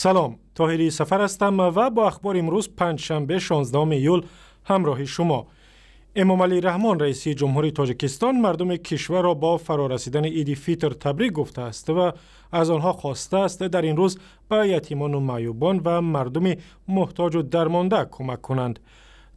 Салом, Тоҳирӣ Сафар ҳастам ва бо ахбори имрӯз панҷшанбе 16 июл ҳамроҳи шумо. Эмомалӣ Раҳмон, раиси ҷумҳури Тоҷикистон, мардуми кишварро бо фарорасидани Иди Фитр табрик гуфтааст ва аз онҳо хостааст дар ин рӯз ба ятимону маъюбон ва мардуми муҳтоҷу дармонда кӯмак кунанд.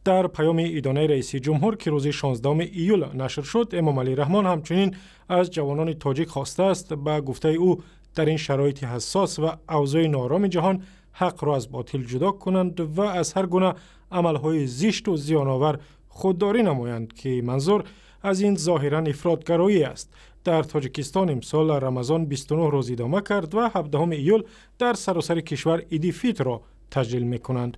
Дар паёми идонаи раиси ҷумҳур, ки рӯзи 16 июл нашр шуд, Эмомалӣ Раҳмон ҳамчунин аз ҷавонони тоҷик хостааст ба гуфтаи ӯ дар ин шароити ҳассос ва авзои ноороми ҷаҳон ҳақро аз ботил ҷудо кунанд ва аз ҳар гуна амалҳои зишту зиёновар худдорӣ намоянд, ки манзур аз ин зоҳиран ифротгароӣ аст. Дар Тоҷикистон имсол Рамазон 29 рӯз идома кард ва 17 июл дар саросари кишвар Иди Фитрро таҷлил мекунанд.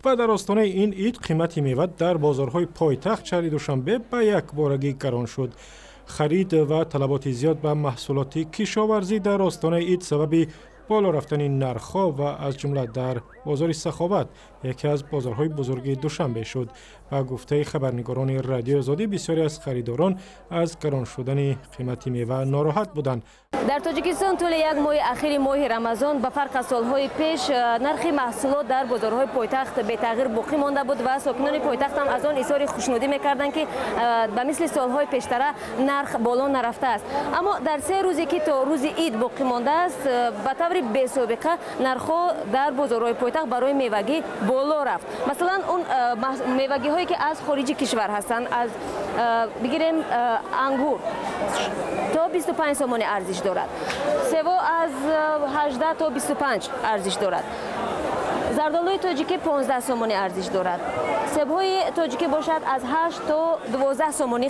Ва дар остонаи ин ид қимати мева дар бозорҳои пойтахт шаҳри Душанбе ба якборагӣ гарон шуд. Харид ва талаботи зиёд ба маҳсулоти кишоварзӣ дар остонаи ид сабаби боло рафтани нархҳо ва аз ҷумла дар бозори Саховат, яке аз бозорҳои бузурги Душанбе шуд. Ба гуфтаи хабарнигорони Радиои Озодӣ, бисёре аз харидорон аз гарон шудани қимати мева нороҳат буданд. Дар Тоҷикистон тӯли як моҳи ахири моҳи Рамазон ба фарқ аз солҳои пеш нархи маҳсулот дар бозорҳои пойтахт бетағйир боқӣ монда буд ва сокинони пойтахт ҳам аз он изҳори хушнудӣ мекарданд, ки ба мисли солҳои пештара нарх боло нарафтааст. Аммо дар се рӯзе ки то рӯзи ид боқӣ мондааст, ба таври бесобиқа нархҳо дар бозорҳои пойтахт барои мевагӣ боло рафт. Масалан, он мевагиҳое ки аз хориҷи кишвар ҳастанд, аз бигирем ангур то 25 сомонӣ арзиш дорад, сево аз 18 то 25 арзиш дорад, зардолуи тоҷикӣ 15 сомонӣ арзиш дорад, себҳои тоҷикӣ бошад аз 8 то 12 сомонӣ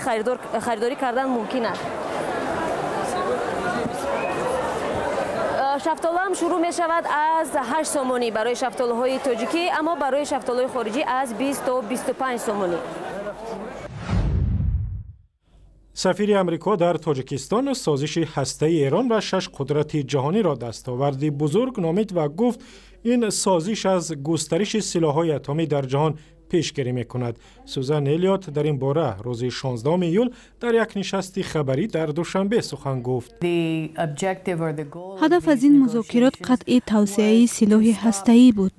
харидорӣ кардан мумкин аст. Шафтола ҳам шурӯъ мешавад аз 8 сомонӣ барои шафтолаҳои тоҷикӣ, аммо барои шафтолаҳои хориҷӣ аз 20 то 25 сомонӣ. Сафири Амрико дар Тоҷикистон созиши ҳастаи Эрон ва шаш қудрати ҷаҳониро дастоварди бузург номид ва гуфт ин созиш аз густариши силоҳҳои атомӣ дар ҷаҳон пешгирӣ мекунад. Сузан Элиот дар ин бора рӯзи 16 июл дар як нишасти хабарӣ дар Душанбе сухан гуфт. Ҳадаф аз ин музокирот қатъи тавсеаи силоҳи ҳастаӣ буд.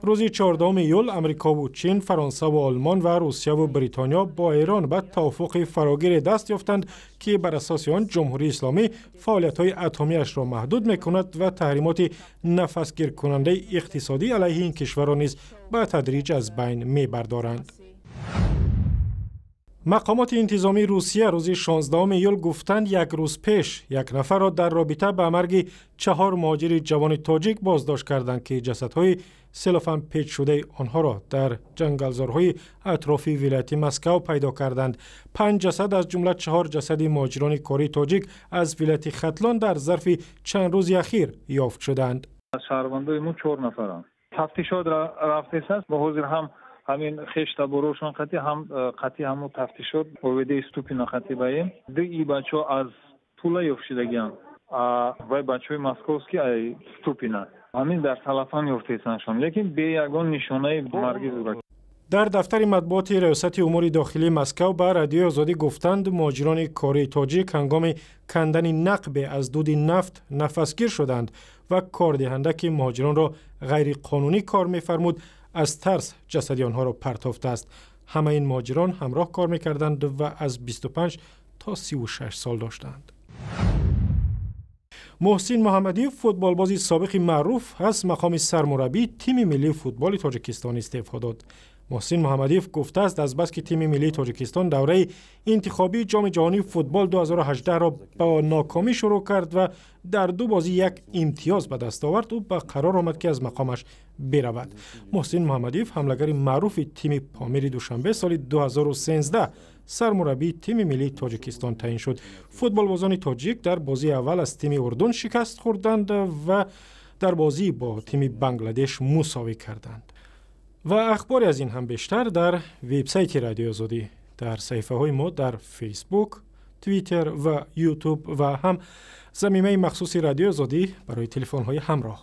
Рӯзи 14 июл Амрикову Чин, Фаронсаву Олмон ва Русияву Бритониё бо Эрон ба тавофуқи фарогире даст ёфтанд, ки бар асоси он Ҷумҳурии Исломӣ фаъолиятҳои атомиашро маҳдуд мекунад ва таҳримоти нафасгиркунандаи иқтисодӣ алайҳи ин кишварро низ ба тадриҷ аз байн мебардоранд. Мақомоти интизомии Русия рӯзи 16 июл гуфтанд, як рӯз пеш як нафарро дар робита ба марги чаҳор муҳоҷири ҷавони тоҷик боздошт карданд, ки ҷасадҳои селофан печшудаи онҳоро дар ҷангалзорҳои атрофи вилояти Москав пайдо карданд. Панҷ ҷасад, аз ҷумла чаҳор ҷасади муҳоҷирони кории тоҷик аз вилояти Хатлон, дар зарфи чанд рӯзи ахир ёфт шуданд. Шаҳрвандои мо чор нафаранд. Тафтишот рафтесааст, мо ҳозир ҳам ҳамин хештаборошон қатӣ ҳам қатӣ ҳамун тафтишот оведаи Ступина қатӣ баем. Ду и бачаҳо аз Тула ёфт шудагианд, вай бачаҳои московский ай Ступина. Ҳамин дар Салафан ёфтесаншон, лекин бе ягон нишонаи марги зурак. Дар дафтари матбуоти Раёсати умури дохилии Москав ба Радиои Озодӣ гуфтанд, муҳоҷирони кории тоҷик ҳангоми кандани нақбе аз дуди нафт нафасгир шуданд ва кордиҳанда, ки муҳоҷиронро ғайриқонунӣ кор мефармуд, аз тарс ҷасади онҳоро партофтааст. Ҳама ин муҳоҷирон ҳамроҳ кор мекарданд ва аз 25 то 36 сол доштанд. Муҳсин Муҳаммадиев, футболбози собиқи маъруф, аз мақоми сармураббии тими миллии футболи Тоҷикистон истеъфо дод. Муҳсин Муҳаммадиев гуфтааст, азбаски тими миллии Тоҷикистон давраи интихобии Ҷоми ҷаҳонии футбол 2018-ро бо нокомӣ шурӯъ кард ва дар ду бозӣ як имтиёз ба даст овард, ӯ ба қарор омад, ки аз мақомаш биравад. Муҳсин Муҳаммадиев, ҳамлагари маъруфи тими Помири Душанбе, соли 2013 сармураббии тими миллии Тоҷикистон таъин шуд. Футболбозони тоҷик дар бозии аввал аз тими Урдун шикаст хӯрданд ва дар бозӣ бо тими Бангладеш мусовӣ карданд. Ва ахбори аз ин ҳам бештар дар вебсайти Радиои Озодӣ, дар саҳифаҳои мо дар Фейсбук, Твиттер ва Ютуб ва ҳам замимаи махсуси Радиои Озодӣ барои телефонҳои ҳамроҳ.